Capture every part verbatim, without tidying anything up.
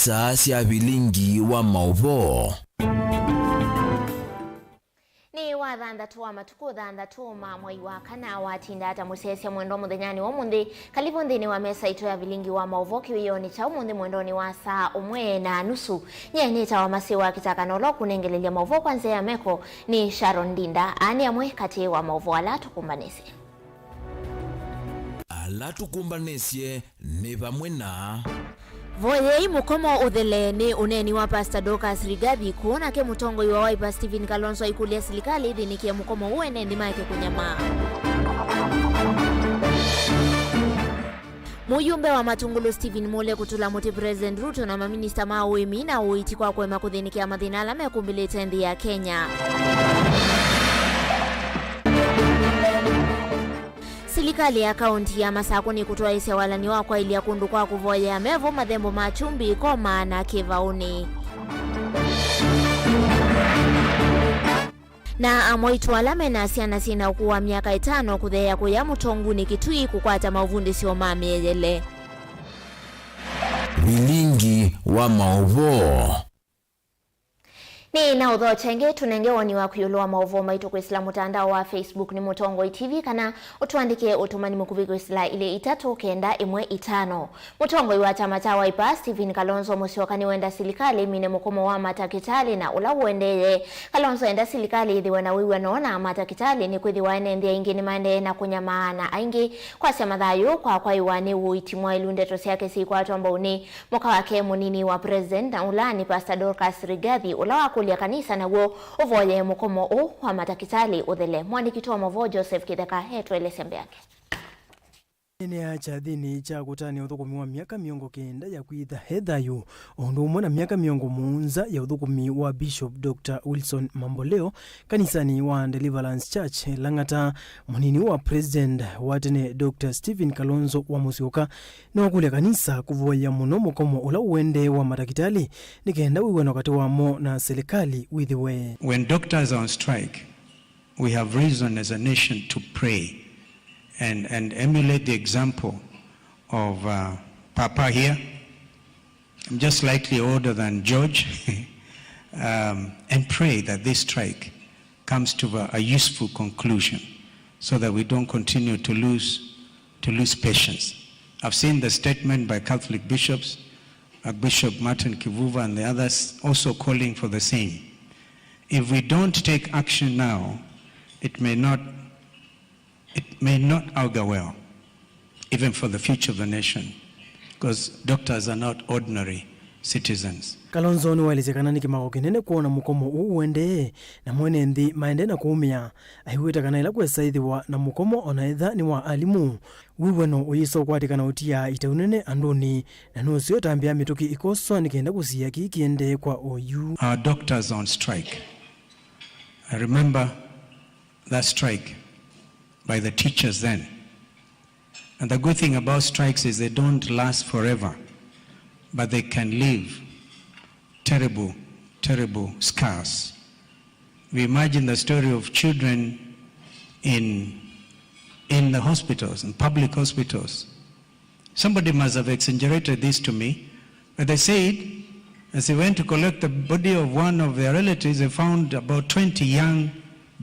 Saa sya vilingi wa maũvoo. Nĩ wa thanthatũ wa matukũ thanthatũ ma mwei wa kana. Watinda ata mũsyaĩĩsya mwendwa mũthenyanĩ wa ũmũnthĩ? Kalivũ nthĩnĩ wa mesa itũ ya vilingi wa maũvoo kĩwĩonĩ kya ũmũnthĩ mwendonĩ wa saa ũmwe na nusu. Nyie nĩtawa Masĩ wa Kĩtaka, na ũla ũkũnengelelya maũvoo kwa nzĩa ya meko nĩ Sharon Ndinda. Aa nĩ amwe katĩ wa maũvoo ala tũkũmbanĩsye. Ala tũkũmbanĩsye nĩ vamwe na. Voyei mũkomo ũthele nĩ ũneeni wa Pastor Dorcas Rigathi, kũũ nake mũtongoi wa Wiper Stephen Kalonzo aikũlya silikalĩ ĩthĩnĩkĩe mũkomo ũũ ene nthĩ maeke kũnyamaa. Mũyumbe wa Matungulu Stephen Mule kũtũla mũtĩ President Ruto na maminista ma ũĩmi na ũiiti kwa kũema kũthĩnĩkĩa mathĩna ala mekũmbĩlĩte nthĩ ya Kenya. Silikalĩ ya kaũnti ya Masakũ nĩkũtwaĩĩsya walany'o wa kwaĩlya kũndũ kwa kũvoyea mevo mathembo ma Kyumbi, Koma na Kĩvaũnĩ. Na amwaitũ ala mena syana syĩna ũkũũ wa myaka ĩtano kũtheea kũya Mũtongunĩ Kitui kũkwata maũvundĩsyo ma mĩeyele. Vilingi wa maũvoo. Nĩ na ũthokya ĩngĩ, tũnenge woni waku ĩũlũ wa maũvoo maitũ kwĩsĩla mũtandao wa Facebook nĩ Mũtongoi T V, kana ũtũandĩkĩe ũtũmani mũkuvĩ kwĩsĩla ilĩ itatũ kenda ĩmwe itano. Mũtongoi wa kyama kya Wiper, Stephen Kalonzo Musyoka, nĩwenda silikalĩ ĩmine mũkomo wa matakĩtalĩ na ũla ũendeeye. Kalonzo enda silikalĩ ĩthĩwe na wĩw'ano na matakĩtalĩ nĩkwĩthĩwa ene nthĩ aingĩ nĩmaendee na kũnyamaa na aingĩ kwasya mathayũ kwa kwaĩwa nĩ ũiiti mwaĩlu. Ndeto syake syĩkwatwa mbau nĩ mũka wake mũnini wa president na ũla nĩ Pastor Dorcas Rigathi, ũla wakũlya kanisa naw'o ũvoyee mũkomo ũũ wa matakĩtalĩ ũthele. Mũandĩki witũ wa maũvoo Joseph Kĩtheka etũelesya mbeange. Nĩneenea kyathĩnĩ kya kũtanĩa ũthũkũmi wa myaka mĩongo kenda ya kwĩtha e thayũ, o ũndũ ũmwe na myaka mĩongo mũonza ya ũthũkũmi wa Bishop Doctor Wilson Mamboleo kanisanĩ wa Deliverance Church Lang'ata, mũnini wa President wa tene Doctor Stephen Kalonzo wa Musyoka nĩwakũlya kanisa kũvoya mũno mũkomo ũla ũendee wa matakĩtalĩ nĩ kenda wĩw'ano katĩ wamo na silikalĩ wĩthĩwe. When doctors are on strike, we have reason as a nation to pray and, and emulate the example of, uh, Papa here. I'm just slightly older than George. Um, and pray that this strike comes to a, a useful conclusion so that we don't continue to lose, to lose patience. I've seen the statement by Catholic bishops, Archbishop Martin Kivuva and the others also calling for the same. If we don't take action now, it may not, it may not augur well, even for the future of the nation, because doctors are not ordinary citizens. Kalonzo nĩwaelesye kana nĩ kĩmako kĩnene kwona mũkomo ũũ ũendee na mwene nthĩ maendee na kũũmĩa, aiweta kana ĩla kwesa ĩthĩwa na mũkomo ona etha nĩ wa alimũ, wĩw'ano ũyĩsa ũkwatĩkana ũtiaa itau nene andũnĩ, na nũseo ũtambĩa mĩtũkĩ ĩkoswa nĩ kenda kũsiĩa kĩĩ kĩendee kwa oyu. Our doctors on strike. I remember that strike by the teachers then. And the good thing about strikes is they don't last forever, but they can leave terrible, terrible scars. We imagine the story of children in, in the hospitals, in public hospitals. Somebody must have exaggerated this to me, but they said, as they went to collect the body of one of their relatives, they found about twenty young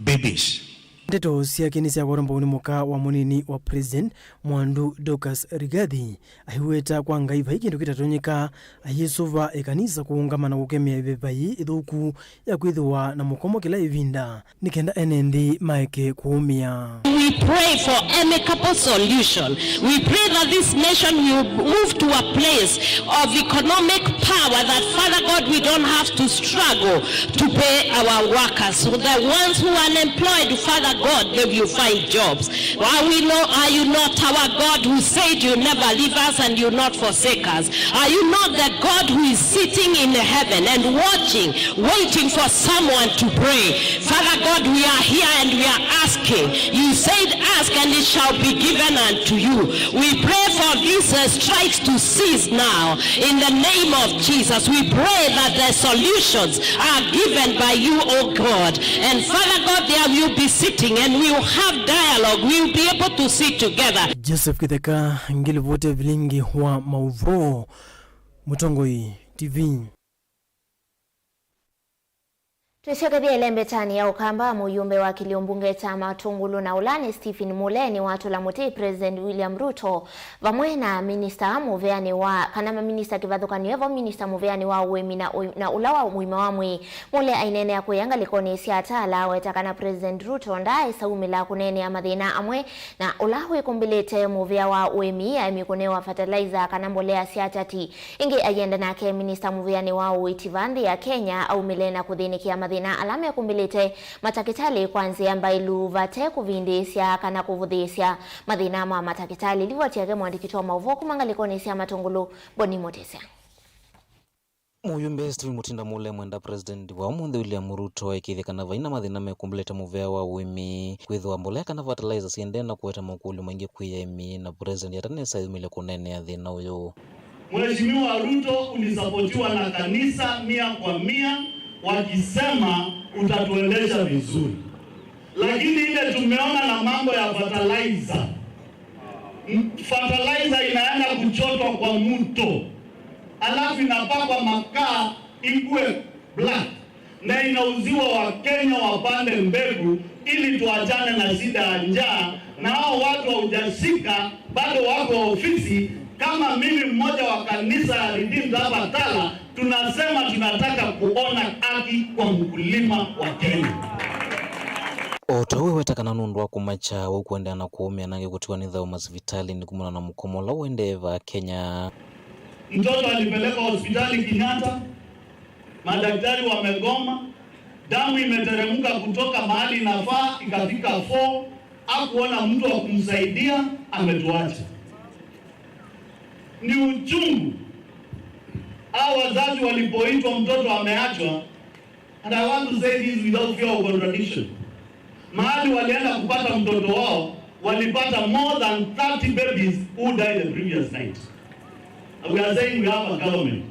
babies. Ndeto syake nĩsyakwatwa mbau nĩ mũka wa mũnini wa president, Mwandu Dorcas Rigathi, aiweta kwa Ngai vai kĩndũ kĩtatonyeka, ayĩsũva ĩkanisa kũũngama na kũkemea ĩveva yĩĩ ĩthũku ya kwĩthĩwa na mũkomo kĩla ĩvinda, nĩ kenda ene nthĩ maeke kũũmĩa. We pray for amicable solution. We pray that this nation will move to a place of economic power, that, Father God, we don't have to struggle to pay our workers. So the ones who are unemployed, Father God, they will find jobs. Are we not, are you not our God who said you never leave us and you not forsake us? Are you not the God who is sitting in heaven and watching, waiting for someone to pray? Father God, we are here and we are asking. You said, "Ask and it shall be given unto you." We pray for these, uh, strikes to cease now. In the name of Jesus, we pray that the solutions are given by you, O God. And Father God, there we will be sitting and we will have dialogue. We will be able to sit together. Joseph Kĩtheka, ngĩlivoti vilingi wa maũvoo. Mũtongoi T V. Twĩsyokethya ĩlembetanĩ ya Ũkamba, mũyũmbe wa kĩlio mbunge kya Matũngũlũ na ũla nĩ Stephen Mule nĩwatũla mũtĩ President William Ruto vamwe na minista mũveanĩ wa, kana maminista kĩvathũkany'o, evo minista mũveanĩ wa ũĩmi na, na ũla wa ũima wa mwĩĩ. Mule aineenea kũya ngalĩkonĩ sya Tala aweta kana President Ruto ndaaĩsa umĩla kũneenea mathĩna amwe na ũla wĩkũmbĩlĩte mũvĩa wa ũĩmi, aĩmi kũnewa fertilizer kana mbolea sya kyati. Ĩngĩ aienda nake minista mũvĩanĩ wa ũiiti va nthĩ ya Kenya aumĩle na kũthĩnĩkĩa mathĩna ala mekũmbĩlĩte matakĩtalĩ kwa nzĩa mbaĩlu vate kũvindĩĩsya kana kũvũthĩĩsya mathĩna ma matakĩtalĩ. Livoti yake mũandĩki wa maũvoo kuma ngalĩkonĩ sya Matũngũlũ, Boni Mũtĩsya. Mũyũmbe Stephen Mutinda Mule mwenda President wa ũmũnthĩ William Ruto ekĩthye kana vai na mathĩna mekũmbĩlĩte mũvĩa wa ũĩmi, kwĩthĩwa mbolea kana fertilizer syendee na kũete makũlyo maingĩ kwĩ aĩmi, na President atanesa yumĩle kũneenea thĩna ũyũ. Mheshimiwa Ruto, ulisapotiwa na kanisa mia kwa mia wakisema utatuendesha vizuri. Lakini ile tumeona na mambo ya fertilizer, m-, fertilizer inaenda kuchotwa kwa mto, alafu inapakwa makaa ikuwe black, na inauziwa Wakenya wapande mbegu ili tuachane na shida ya njaa, na hao watu haujashika, bado wako ofisi. Kama mimi mmoja wa kanisa ya Redeemed hapa Tala, tunasema tunataka kuona haki kwa mkulima wa Kenya. O ta ũu weweta kana nũndũ wa kũmakya, ũkwendea na kũũmĩa anake kũtiwa nĩ thayũ masivitalĩnĩ kumana na mũkomo ũla ũendee vaa Kenya. Mtoto alipelekwa hospitali Kenyatta, madaktari wamegoma, damu imeteremka kutoka mahali inafaa ikafika four, hakuona mtu wa kumsaidia, ametuacha. Ni uchungu. Hao wazazi walipoitwa mtoto ameachwa, and I want to say this without fear of contradiction. Mahali walienda kupata mtoto wao, walipata more than thirty babies who died the previous night. And we are saying we have a government.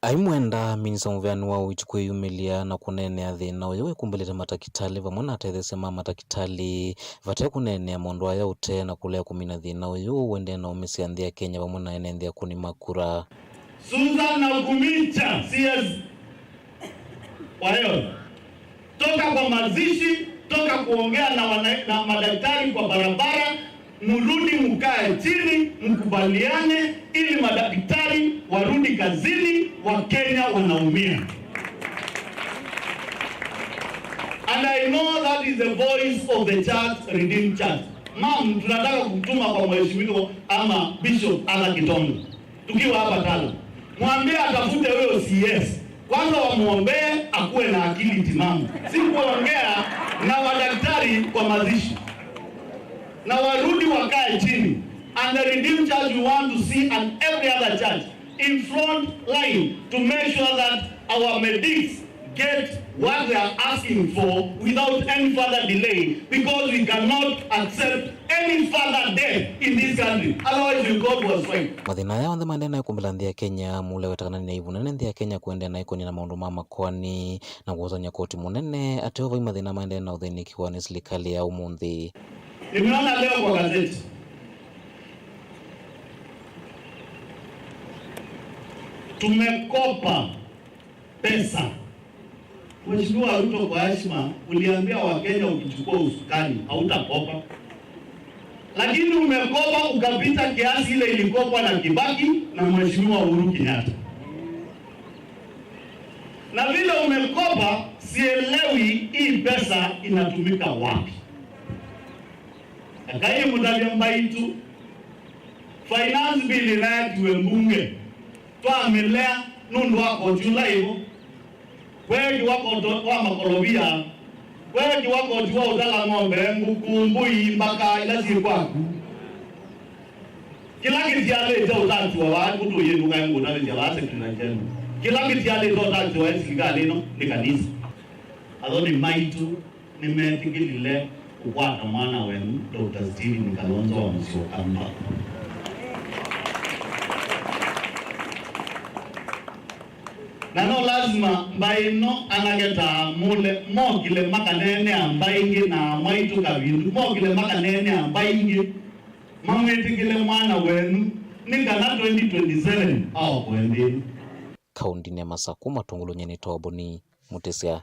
Aimwenda minista mũveani wa ũiiti kwĩyumĩlya na kũneenea thĩna ũyũ wĩkumbĩlĩte matakĩtalĩ vamwe na atetheesya ma matakĩtalĩ vate kũneenea maũndũ aya ũtee na kũlea kũmina thĩna ũyũ ũendee na ũmĩsya nthĩ ya Kenya vamwe na ene nthĩ akũni ma kura. Susan Nakhumicha, C S, kwa hiyo, toka kwa mazishi, toka kuongea na wana-, na madaktari kwa barabara, mrudi mkae chini, mkubaliane ili madaktari warudi kazini, Wakenya wanaumia. And I know that is the voice of the church, Redeemed Church. Ma'am, tunataka kutuma kwa mheshimiwa ama Bishop Arthur Kitonga. Tukiwa hapa Tala, mwambie atafute huyo C S. Kwanza wamwombee akuwe na akili timamu. Si kuongea na madaktari kwa mazishi. Na warudi wakae chini. And the Redeemed Church, we want to see, and every other church in front line to make sure that our medics get what they are asking for without any further delay, because we cannot accept any further death in this country. Otherwise, we go for a strike. Mathĩna aya onthe maendee na ĩkumbĩla nthĩ ya Kenya, Mule weta kana nĩ aivu nene nthĩ ya Kenya kũendea na ĩkonia na maũndũ ma makoani na kũsany'a koti mũnene ateo vai mathĩna maendee na ũthĩnĩkĩwa nĩ silikalĩ ya ũmũnthĩ. Nimeona leo kwa gazeti, tumekopa pesa. Mheshimiwa Ruto, kwa heshima, uliambia Wakenya ukichukua usukani hautakopa. Lakini umekopa ukapita kiasi ile ilikopwa na Kibaki na Mheshimiwa Uhuru Kenyatta. Na vile umekopa, sielewi hii pesa inatumika wapi. Ekai mũtavye mbaitũ, finance bill ĩnaetiwe mbunge, twamĩlea nũndũ wa koti ũla ĩvo. Kweekiwa koti wa makolovia, kweekiwa koti wa ũtala ng'ombe, ngũkũ, mbũi, mbaka ila syĩ kwaku. Kĩla kĩtialĩte ũtatiwa vaa, kũtũyĩndũkae ngũtavĩsya vaa Secretary General. Kĩla kĩtialĩte ũtatiwa ĩ silikalĩ ĩno nĩ kanisa. Athoni maitũ nĩmetĩkĩlile kũkwata mwana wenyu, Doctor Stephen Kalonzo wa Musyoka mbavu. Na no lasima mbaĩ ĩno anake ta Mule mokile makaneenea mbaĩ ingĩ, na mwaitũ Kavindu mokile makaneenea mbaĩ ingĩ, mamwĩtĩkĩle mwana wenyu nĩ kana twenty twenty-seven aokoe nthĩ ĩno. kaũntinĩ ya Masakũ, matongolw'e nĩ Toboni Mutisya.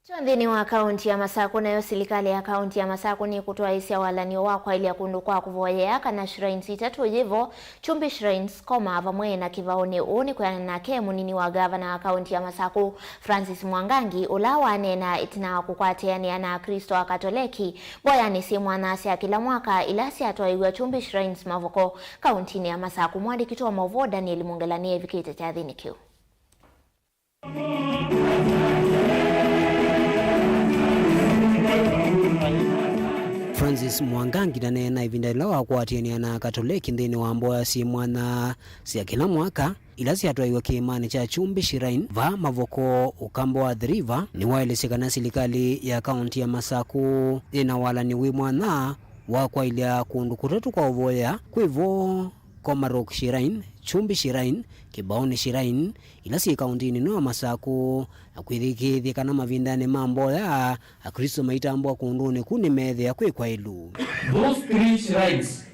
Tyo nthĩnĩ wa kaũnti ya Masakũ, nayo silikalĩ ya kaũnti ya Masakũ nĩkũtwaĩĩsya walany'o wa kwaĩlya kũndũ kwa kũvoyea kana shrines itatũ yĩvo, Chumbi Shrines, Koma vamwe na Kĩvaũnĩ. Ũũ nĩ kwĩanana nake mũnini wa gavana wa kaũnti ya Masakũ, Francis Mwangangi, ũla waneena ĩtina wa kũkwatĩanĩa na Aklĩsto Akatoleki mboyanĩ syĩ mwanya sya kĩla mwaka ila syatwaĩw'a Chumbi Shrines Mavoko, kaũntinĩ ya Masakũ. Mwandĩki witũ wa maũvoo Daniel Mongela nĩevikĩte kyathĩnĩ kĩu. Francis Mwangangi ndaneena ĩvinda yĩla wakwatĩanĩa na Akatoleki nthĩnĩ wa mboya syĩ mwanya sya kĩla mwaka ila syatwaĩw'a kĩĩmanĩ kya Chumbi Shrine va Mavoko, ũkamba wa Athi River. Nĩwaelesye kana silikalĩ ya kaũnti ya Masakũ yĩ na walany'o wĩ mwanya wa kwaĩlya kũndũ kũtatũ kwa ũvoyea, kwĩvo Komarok Shrine, Chumbi Shrine, Kĩvaũnĩ Shrine, ila syĩ kaũntinĩ ĩno ya Masakũ, na kwĩthĩkĩĩthya kana mavindanĩ ma mboya, Aklĩsto maitambũa kũndũnĩ kũu nĩmeethĩa kwĩ kwaĩlu. Those three shrines,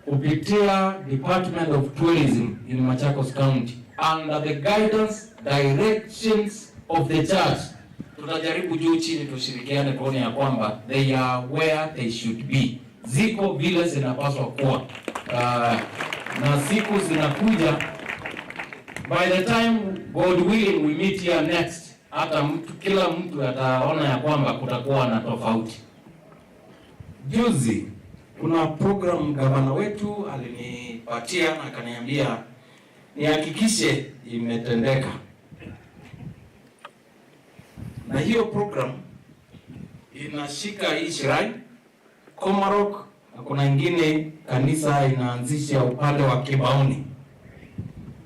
kupitia Department of Tourism in Machakos County, under the guidance, directions of the church, tutajaribu juu chini tushirikiane tuone ya kwamba they are where they should be. Ziko vile zinapaswa kuwa. Ah, na siku zinakuja, by the time, God willing, we meet here next, hata mtu, kila mtu ataona ya kwamba kutakuwa na tofauti. Juzi, kuna program gavana wetu alinipatia na akaniambia nihakikishe imetendeka. Na hiyo program inashika hii shrine, Komarok, na kuna ingine kanisa inaanzisha upande wa Kĩvaũnĩ.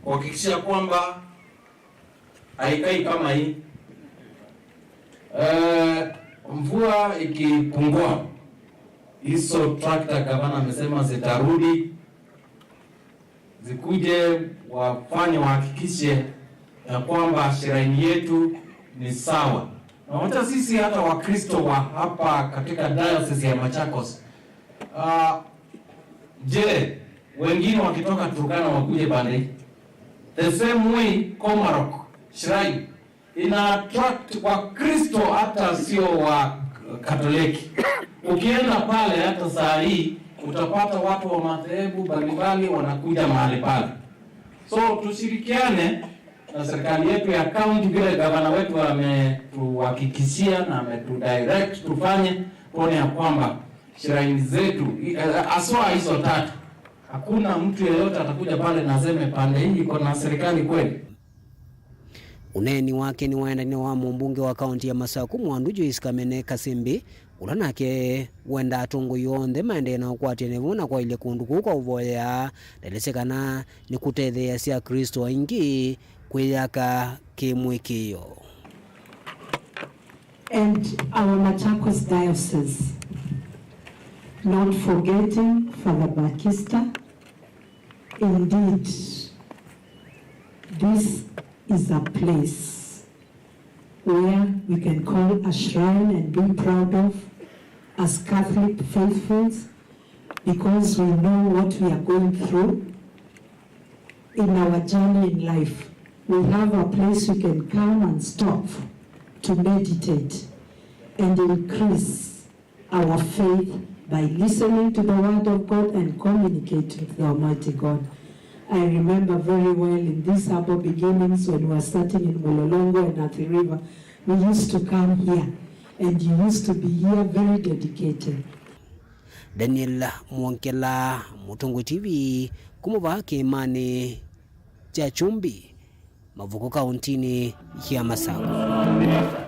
Kuhakikisha kwamba haikai kama hii. Eh, mvua ikipungua, hizo tractor gavana amesema zitarudi, zikuje wafanye, wahakikishe ya kwamba shrine yetu ni sawa. Na wacha sisi hata Wakristo wa hapa katika diocese ya Machakos, ah, je, wengine wakitoka Turkana wakuje pande hii? The same way Komarok Shrine ina attract Wakristo hata sio wa Katoliki. Ukienda pale hata saa hii utapata watu wa madhehebu mbalimbali wanakuja mahali pale. So tushirikiane na serikali yetu ya county vile gavana wetu ametuhakikishia na ametudirect tufanye, tuone ya kwamba shrine zetu, i-, eh, haswa hizo tatu, hakuna mtu yeyote atakuja pale na aseme pande hii iko na serikali kweli. Ũneeni wake nĩwaendanile wa mũmbunge wa kaũnti ya Masakũ Mwandu Joyce Kamene Kasimbi, ũla nake wendaa atongoi onthe maendee na ũkwatĩanĩo vamwe na kwaĩlya kũndũ kũu kwa ũvoyea. Ndaelesye kana nĩkũtetheeasya Aklĩsto aingĩ kwĩyaka kĩ-mũĩkĩĩo. And our Machakos Diocese, not forgetting Father Bakista. Indeed, this is a place where we can call a shrine and be proud of as Catholic faithfuls, because we know what we are going through in our journey in life. We have a place we can come and stop to meditate and increase our faith by listening to the word of God and communicating with the Almighty God. I remember very well in these humble beginnings when we were starting in Mlolongo and Athi River, we used to come here and you used to be here very dedicated. Daniel Mwongela, Mũtongoi T V, kuma vaa kĩĩmanĩ kya Chumbi, Mavoko, kaũntinĩ ya Masakũ.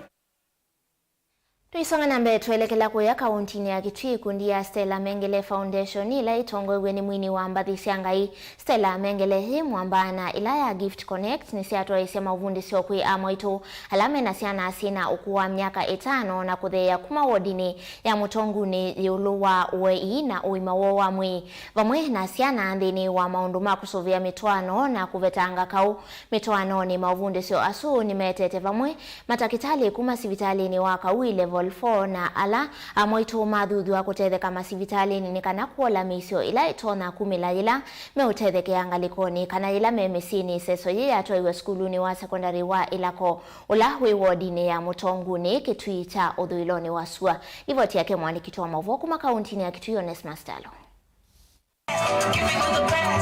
Tũisonga na mbee, twelekela kũya kaũntinĩ ya Kitui, ikundi ya Stella Mengele Foundation, ĩla ĩtongoew'e nĩ mwini wa mbathi sya Ngai, Stella Mengele, yĩ mwamba na ĩla ya Gift Connect, nĩsyatwaĩĩsye maũvundĩsyo kwĩ amwaitũ ala mena syana syĩna ũkũũ wa myaka ĩtano na kũtheea kuma wodinĩ ya Mũtongunĩ ĩũlũ wa ũei na ũima woo wa mwĩĩ, vamwe na syana nthĩnĩ wa maũndũ ma kũsũvĩa mĩtwaano na kũvetanga kaũ mĩtwaanonĩ. Maũvundĩsyo asu nĩmetete vamwe matakĩtalĩ kuma sivitalĩnĩ wa Kaui Level Level four, na ala amwaitũ mathuthw'a kũtetheka masivitalĩnĩ nĩ kana kũola mĩisyo ĩla ĩtonya kumĩla yĩla meũtethekea ngalĩkonĩ kana yĩla me mĩsyĩnĩ. Ĩseso yĩĩ yatwaiwe sukulunĩ wa sekondalĩ wa Ĩlako, ũla wĩ wodinĩ ya Mũtongunĩ, Kitui kya ũthũĩlonĩ wa sua. Livoti yake mũandĩki wa maũvoo kuma kauntinĩ ya Kitui, Onesmus Talo.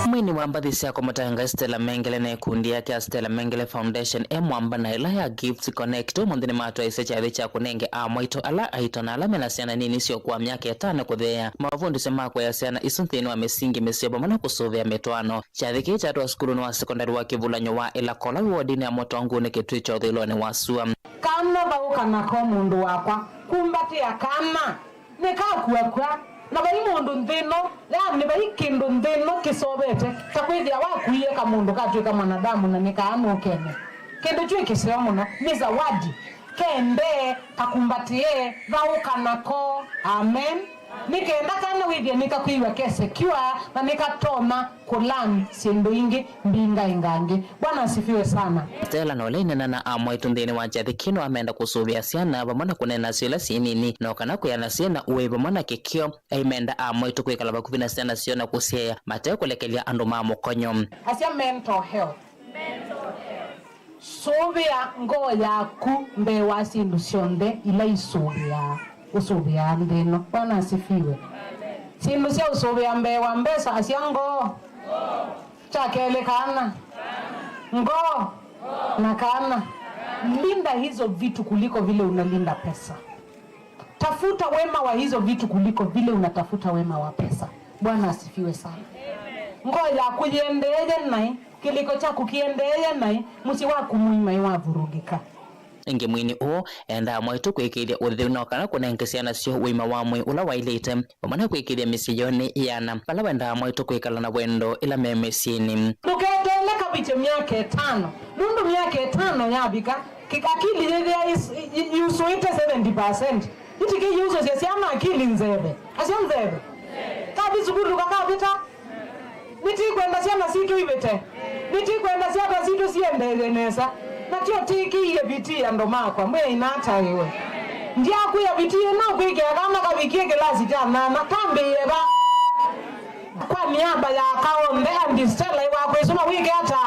Mwini wa mbathi sya kũmũtanga Stella Mengele na ĩkundi yake ya Stella Mengele Foundation e mwamba na ĩla ya Gifts Connect ũmũnthĩ nĩmatwaisye kyathĩ kya kũnenge amwaitũ ala aito na ala mena syana nini syokuwa myaka ĩtano kũtheea mavundĩsyo ma kũea syana isu nthĩnĩ wa mĩsingi mĩseo vamwe na kũsũvĩa mĩtwaano. Kyathĩ kĩĩ kyatwa sukulunĩ wa sekondalĩ wa Kĩvulanyo wa Ĩlako ũla wĩ wodinĩ ya Mũtongunĩ, Kitui kya ũthũĩlonĩ wa sua. Kana vaũka nako, mũndũ wakwa, kumbatĩa kana. Nĩkakuakw'a, na vai mũndũ nthĩ ĩno, yaani vai kĩndũ nthĩ ĩno kĩsovete ta kwĩthĩa wakuie kamũndũ katw'ĩka mwanadamu na nĩkaanũkene. Kĩndũ kyũ kĩseo mũno, nĩ zawadi. Kendee, kakumbatĩe, vaũka nako. Amen. Nĩ kenda kana wĩthĩe nĩkakwĩw'a ke secure na nĩkatonya kũlearn syĩndũ ingĩ mbingangĩ. Bwana asifiwe sana. Stella na ũla ĩneena na amwaitũ nthĩnĩ wa kyathĩ kĩno amenda kũsũvĩa syana vamwe na kũneena nasyo ila syĩ nini, no kana kwĩana syĩ na ũĩ vamwe na kĩkĩo. Aimenda amwaitũ kwĩkala vakuvĩ na syana syoo na kũsyaĩa mate kũlekelya andũ ma mũkonyo. Asya mental health. Sũvĩa ngoo yaku mbee wa syĩndũ syonthe ila isũvĩaa, ũsũvĩaa nthĩ ĩno. Bwana asifiwe. Syĩndũ sya ũsũvĩa mbee wa mbesa, asya ngoo. Kya kelĩ, kana. Ngoo na kana. Linda hizo vitu kuliko vile unalinda pesa. Tafuta wema wa hizo vitu kuliko vile unatafuta wema wa pesa. Bwana asifiwe sana. Ngoo yaku yĩendeeye naĩ, kĩlĩko kyaku kĩendeeye naĩ, mũsyĩ waku mũima ĩwavurugĩka. Ĩngĩ mwini ũũ endaa amwaitũ kwĩkĩĩthya ũtheu no kana kũnenge syana syoo ũima wa mwĩĩ ũla waĩlĩte, vamwe na kwĩkĩĩthya mĩsyĩ yoo nĩ ĩana, vala wendaa amwaitũ kwĩkala na wendo ĩla me mĩsyĩnĩ. Ndũketeele kavike myaka ĩtano, nũndũ myaka ĩtano yavika, Kĩ-, akili yĩthĩa is-, i-, i-, yusũĩte seventy percent. Ĩtikĩyusũsya syana akili nzeve. Asya nzeve. Kathi sukulu kakavĩta. Nĩtikwenda syana sitũ ivĩte. Nĩtikwenda syana sitũ siendeeye nesa. Na tyo tĩkĩie vitii andũ makwa. Mwĩai nataĩwe. Ndyakwĩa vitii ĩno kwĩkĩa kana kavikie kĩlasi kya nyanya. Kambĩĩe va? Kwa niaba ya aka onthe, Auntie Stella, ĩwakwĩsũva wĩke ata?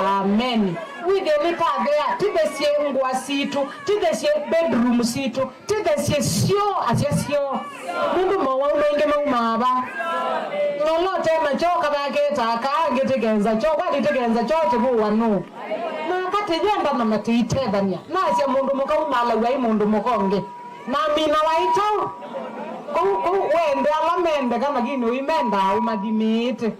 Amen. Wĩthĩe nĩtathea, tithesye ngũa sitũ, tithesye bedroom sitũ, tithesye syoo, asya syoo. Nũndũ mowau maingĩ maumaa va? Nola ũte na kyoo kathakĩĩtaa kaa, angĩ tĩkenza kyoo, kwani tĩkenza kyoo tĩvũwa nũũ? Na aka tĩyendana na tĩitethany'a. Nasya mũndũ mũka umaalaw'a i mũndũ mũka ũngĩ. Na amina waitau. Kũu, kũu wende ala mendeka, lakini ũimendaa ũmathimĩĩte.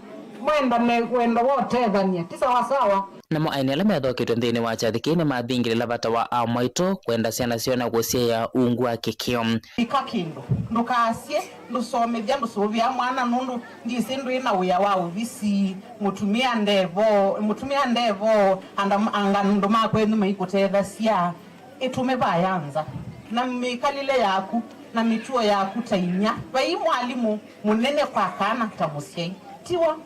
Mwendane wendo wa ũtethany'a. Ti sawasawa. Namo aini ala methoketwe nthĩnĩ wa kyathĩ kĩĩ nĩmathingĩlĩla vata wa amwaitũ kwenda syana syoo na kũsyaĩa ungu wa kĩkĩo. Ĩka kĩndũ. Ndũkaasye, ndũsomethya, ndũsũvĩa mwana nũndũ ndyĩsĩ ndwĩ na wĩa wa ovisi. Mũtumĩa ndevo, mũtumĩa ndevo, anda, anga andũ ma kwenyu maikũtethasya. Ĩtũme vaya nza, na mĩkalĩle yaku, na mĩtuo yaku ta inyia. Vai mwalimũ mũnene kwa kana ta mũsyai. Tiwa,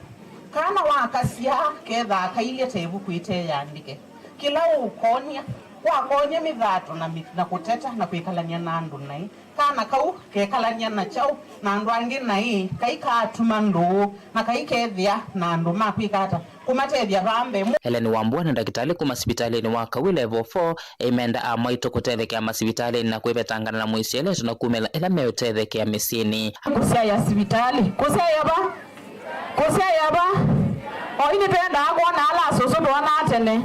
kana wakasyaa kethaa kailye ta ĩvuku ĩte yandĩke. Kĩla ũũkonya, wakonya mĩthato na mĩ-, na kũteta na kwĩkalany'a na andũ naĩ. Kana kau kekalany'a na kyaũ na andũ angĩ naĩ, kaikaatuma ndũũ, na kaikethĩa na andũ ma kwĩka ata? Kũmatethya vaa mbee. Ellen Wambua nĩ ndakĩtalĩ kuma sivitalĩnĩ wa Kawi Level four, eimenda amwaitũ kũtethekea masivitalĩnĩ na kwĩvetangana na mũisyeleto na kumĩla ĩla meũtethekea mĩsyĩnĩ. Kũsyaĩa sivitalĩ. Kũsyaĩa va? Kũsyaĩa va? Oi nĩtwendaa kwona ala asũsũ twonaa tene.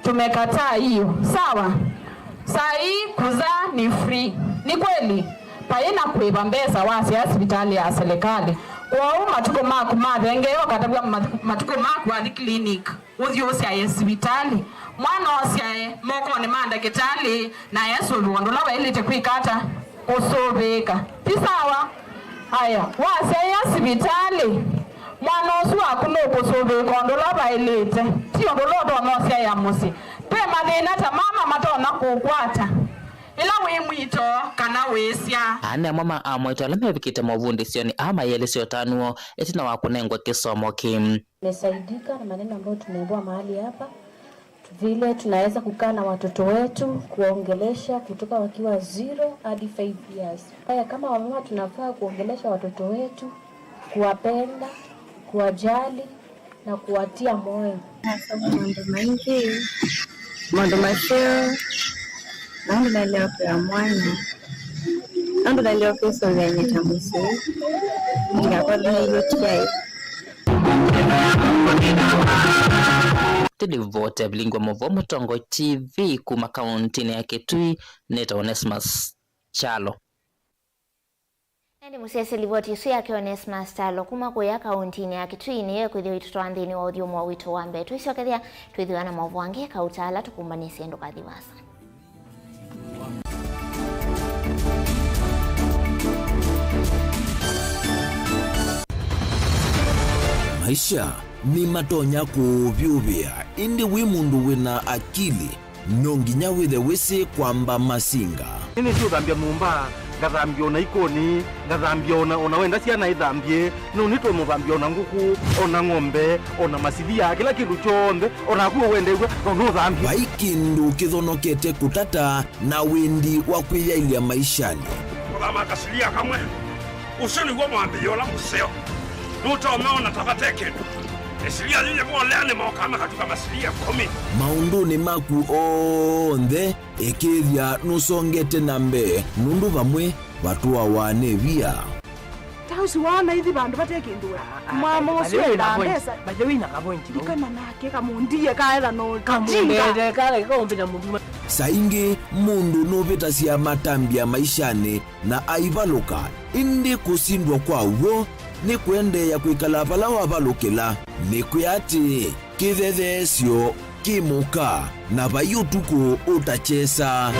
Tumekataa hiyo. Sawa? Saa hii kuzaa ni free. Ni kweli? Vai na kũĩva mbesa wasyaĩa sivitalĩ ya silikalĩ. Kwoou matukũ maku mathengee ũkatavw'a math-, matukũ maku wathi clinic, ũthi ũsyaĩe sivitalĩ. Mwana ũsyae mokonĩ ma ndakĩtalĩ na esũvĩwa ũndũ ũla waĩlĩte kwĩka ata? Kũsũvĩĩka. Ti sawa? Aya, wasyaĩa sivitalĩ, mwana ũsu waku nũkũsũvĩĩka ũndũ ũla vaĩlĩte, ti ũndũ ũla ũtonya ũsyaĩa mũsyĩ. Ve mathĩna ta mama matonya kũũkwata ĩla wĩ mwito kana wĩsya. Aa nĩ amwe ma amwaitũ ala mevikĩte movundĩsyonĩ aa mayĩelesya ũtanu woo ĩtina wa kũnengwa kĩsomo kĩĩ. Nimesaidika na maneno ambayo tumeambiwa mahali hapa. Vile tunaweza kukaa na watoto wetu, kuwaongelesha kutoka wakiwa zero hadi five years. Haya, kama wamama tunafaa kuongelesha watoto wetu, kuwapenda, kuwajali na kuwatia moyo. Nasoma maũndũ maingĩ, maũndũ maseo, na ũndũ naĩle kwĩa mwana, na ũndũ naĩle kwĩsũvĩany'a ta mũsyĩ, ndikakwatwe nĩ U T I. Nĩ livoti ya Vilingi wa Mũvoo Mũtongoi T V kuma kaũntĩnĩ ya Kitui, nĩtawa Onesmus Kyalo. Ĩndĩ mũsyaĩĩsya livoti ĩsu yake Onesmus Kyalo kuma kũya kaũntĩnĩ ya Kitui nĩyo ĩkwĩthĩwa ĩitũtwaa nthĩnĩ wa ũthyũmũo witũ wa mbee. Twĩsyokethya twĩthĩwa na maũvoo angĩ kauta ala tũkũmbanĩsye, ndũkathi vaasa. Maisha nĩmatonya kũũvyũvĩa, ĩndĩ wĩ mũndũ wĩna akili, no nginya wĩthe wĩsĩ kwamba masinga. Nĩnĩsĩ ũthambya nyũmba, ngathambya ona ikoni, ngathambya ona, ona wenda syana ithambye. Nũũ nĩtũmũthambya ona ngũkũ, ona ng'ombe, ona masivia, kĩla kĩndũ kyonthe, ona naku ũwendeew'a, no nũthambye. Vai kĩndũ kĩthonokete kũtata na wendi wa kwĩyaĩlya maishanĩ. Kũthama kasilia kamwe, ũsu nĩw'o mwambĩĩo ũla mũseo. Nũtonya ona ta vate kĩndũ. Ĩsilia yĩyĩ molea nĩmokaa makatuka masilia ĩkũmi. Maũndũnĩ maku onthe, ĩkĩĩthya nũsongete na mbee, nũndũ vamwe vatũawa nĩ via. Ta ũsu waona ithi vandũ vate kĩndũ we. Ah, ah, mama ũsu endaa mbesa. By the way, na ka point, no? Ndikana nake kamũndie kaetha no kamũndie kala kaumbĩta mũndũ. Saa ingĩ mũndũ nũvĩtasya matambya maishanĩ na aivalũka, ĩndĩ kũsindwa kwa w'o nĩ kũendeea kwĩkala vala wavalũkĩla. Nĩkwĩa atĩ kĩthetheesyo kĩ mũka, na vai ũtukũ ũtakyesa.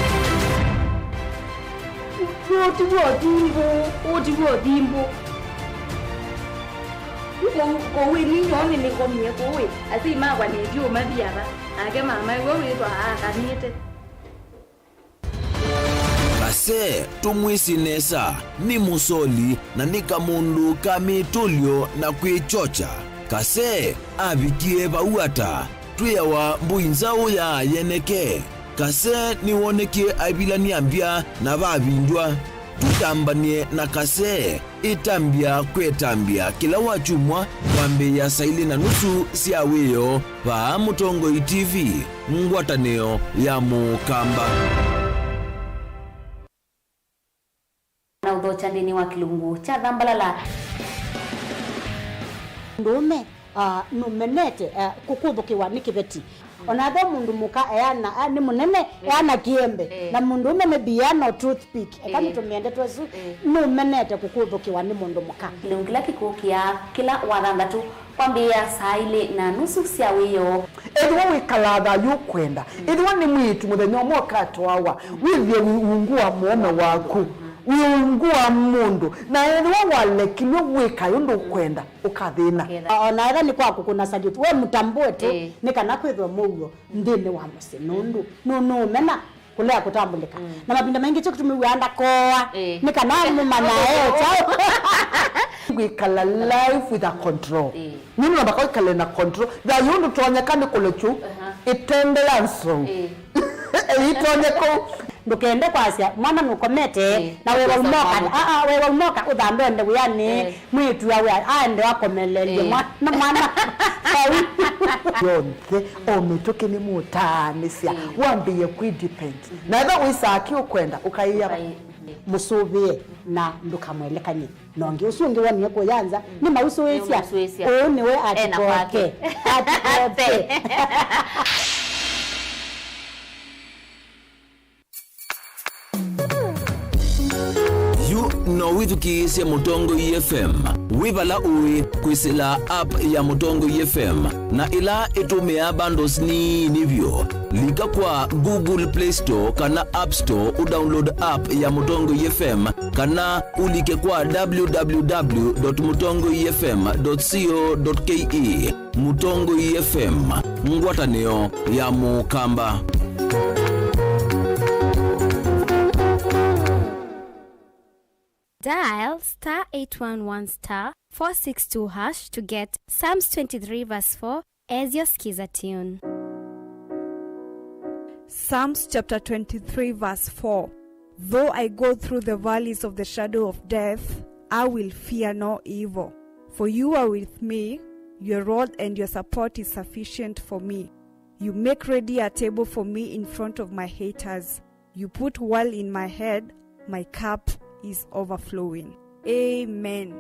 Ũũ tiw'o ũthimbũ, ũũ tiw'o ũthimbũ. Kũu, kũu ĩ ninyoo nĩnĩkomie kũu ĩ, asyai makwa nĩtyo mathi ava, nake mama ĩwe wĩthwa aakanĩte. Kase, tũmwĩsĩ nesa, nĩ mũsoli na nĩ kamũndũ ka mĩtũlyo na kwĩkyokya. Kase avikie vau ata? Twĩawa mbũi nzaũ ya yeneke. Kase nĩwonekie aivilany'a mbya na vavindywa. Tũtambany'e na Kase. Ĩtambya kwĩ ĩtambya kĩla wakyumwa kwambĩĩa saa ilĩ na nusu sya wĩoo vaa Mũtongoi T V, ngwatanĩo ya Mũkamba. Na ũthokya nthĩnĩ wa kĩlungu kya Thambalala. Mũndũũme, ah, nũmenete, ah, kũkũthũkĩwa nĩ kĩveti. Ona ethĩwa mũndũ mũka eana, a, nĩ mũnene, ĩĩ, eana kĩembe, ĩĩ, na mũndũũme maybe eana o toothpick, eka, ĩĩ, nĩtũmĩe ndeto ĩsu, ĩĩ, nũmenete kũkũthũkĩwa nĩ mũndũ mũka. Kĩlungu kĩla kĩkũkĩa kĩla Wathanthatũ kwambĩĩa saa ilĩ na nusu sya wĩoo. Ethĩwa wĩkalaa thayũ ũkwenda, mm, ethĩwa nĩ mwĩĩtu mũthenya ũmwe ũkatwawa, mm, wĩthĩe wĩ ungu wa mũũme waku, mm, wĩ ungu wa mũndũ, na ethĩwa walekilw'e wĩkae ũndũ ũkwenda, ũkathĩna. Ũkethĩa. O-, ona ethĩwa nĩ kwa kũkũna salute, we mũtambũe tu, ĩĩ, nĩ kana kwĩthwe mũuo nthĩnĩ wa mũsyĩ, nũndũ nũ-, nũũmena kũlea kũtambũlĩka. Mm. Na mavinda maingĩ kyo kĩtumi wĩaa ndakoa, ĩĩ, nĩ kana mũmanya e kyaũ. Kwĩkala life with a control. Ĩĩ. Nĩ mũndũ ambaka ũikale na control. Thayũ ndũtonyeka nĩ kũlekyu, aha, ĩtende ya nzou. Ĩĩ. Ĩitonye kũu. Ndũkende kwasya, mwana nũkomete, ĩĩ, na wewa ũmoka, aa, wewa ũmoka, ũthambe ũende wĩanĩ, ĩĩ, mwĩĩtu awe aende akomeleelye, ĩĩ, mwa-, na mwana. Yonthe, o mĩtũkĩ nĩmũtaanĩsya, ĩĩ, wambĩĩe kwĩ depend. Mhm. Na ethĩwa wĩsaa kĩ ũkwenda, ũkaĩa. Ũkaĩ-, mhm, mũsũvĩe na ndũkamwelekany'e. Na ũngĩ ũsu ũngĩ wonie kũya nza, mm, nĩmausũĩsya. Nĩmausũĩsya. Ũũ nĩwe ena atikoke kwake. Atikoke. Yu no wĩthukĩĩsye Mũtongoi F M wĩ vala ũĩ kwĩsĩla app ya Mũtongoi F M, na ĩla ĩtũmĩaa bundles nini vyũ. Lika kwa Google Play Store kana App Store ũdownload app ya Mũtongoi F M, kana ũlike kwa w w w dot mũtongoi f m dot co dot k e. Mũtongoi F M, ngwatanĩo ya Mũkamba. Dial star eight one one star four six two hash to get Psalms twenty-three verse four as your Skiza tune. Psalms chapter twenty-three, verse four. Though I go through the valleys of the shadow of death, I will fear no evil. For you are with me, your rod and your support is sufficient for me. You make ready a table for me in front of my haters. You put oil in my head, my cup is overflowing. Amen.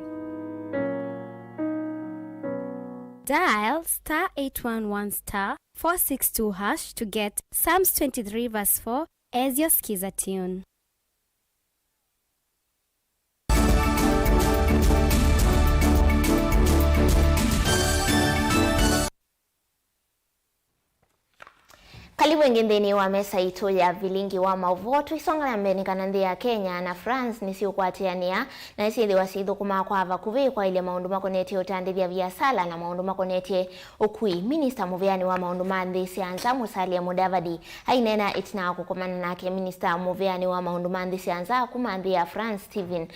Dial star eight one one star four six two hash to get Psalms twenty-three verse four as your Skiza tune. Karibu ĩngĩ nthĩnĩ wa mesa itũ ya vilingi wa maũvoo. Tũisonga na mbee nĩ kana nthĩ ya Kenya na France nĩsiũkwatĩanĩa na nĩsyĩthĩwa syĩthũkũmaa kwa vakuvĩ kwaĩlya maũndũ makonetye ũtandĩthya viasala na maũndũ makonetye ũkui. Minista mũvĩanĩ wa maũndũ ma nthĩ sya nza, Musalia Mudavadi, aineena ĩtina wa kũkomana nake minista mũvĩanĩ wa maũndũ ma nthĩ sya nza kuma nthĩ ya France, Steven.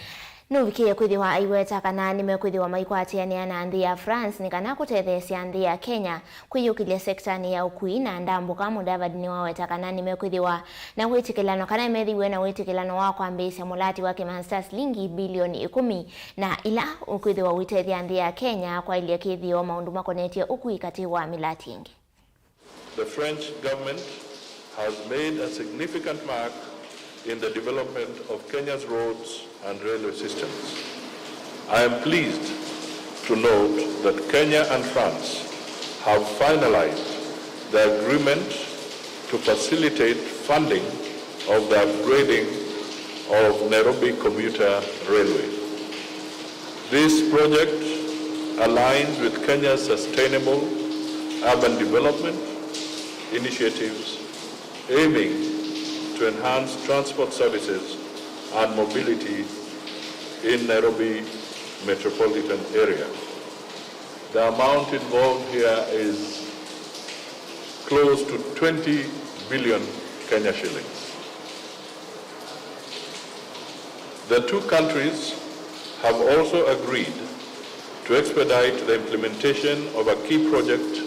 Nũvikĩie kwĩthĩwa aiweta kana nĩmekwĩthĩwa maikwatĩanĩa na nthĩ ya France nĩ kana kũtetheesya nthĩ ya Kenya kwĩyũkĩlya sektanĩ ya ũkui na ndambũka. Mudavadi nĩwaweta kana nĩmekwĩthĩwa na wĩtĩkĩlano, kana nĩmethĩiwe na wĩtĩkĩlano wa kwambĩĩsya mũlati wa kĩmanzi kya silingi bilioni ĩkũmi na ila ũkwĩthĩwa ũitethya nthĩ ya Kenya kwaĩlya kĩthĩo maũndũ makonetye ũkui katĩ wa mĩlati ĩngĩ. The French government has made a significant mark in the development of Kenya's roads and railway systems. I am pleased to note that Kenya and France have finalized the agreement to facilitate funding of the upgrading of Nairobi Commuter Railway. This project aligns with Kenya's sustainable urban development initiatives aiming to enhance transport services and mobility in Nairobi metropolitan area. The amount involved here is close to twenty billion Kenya shillings. The two countries have also agreed to expedite the implementation of a key project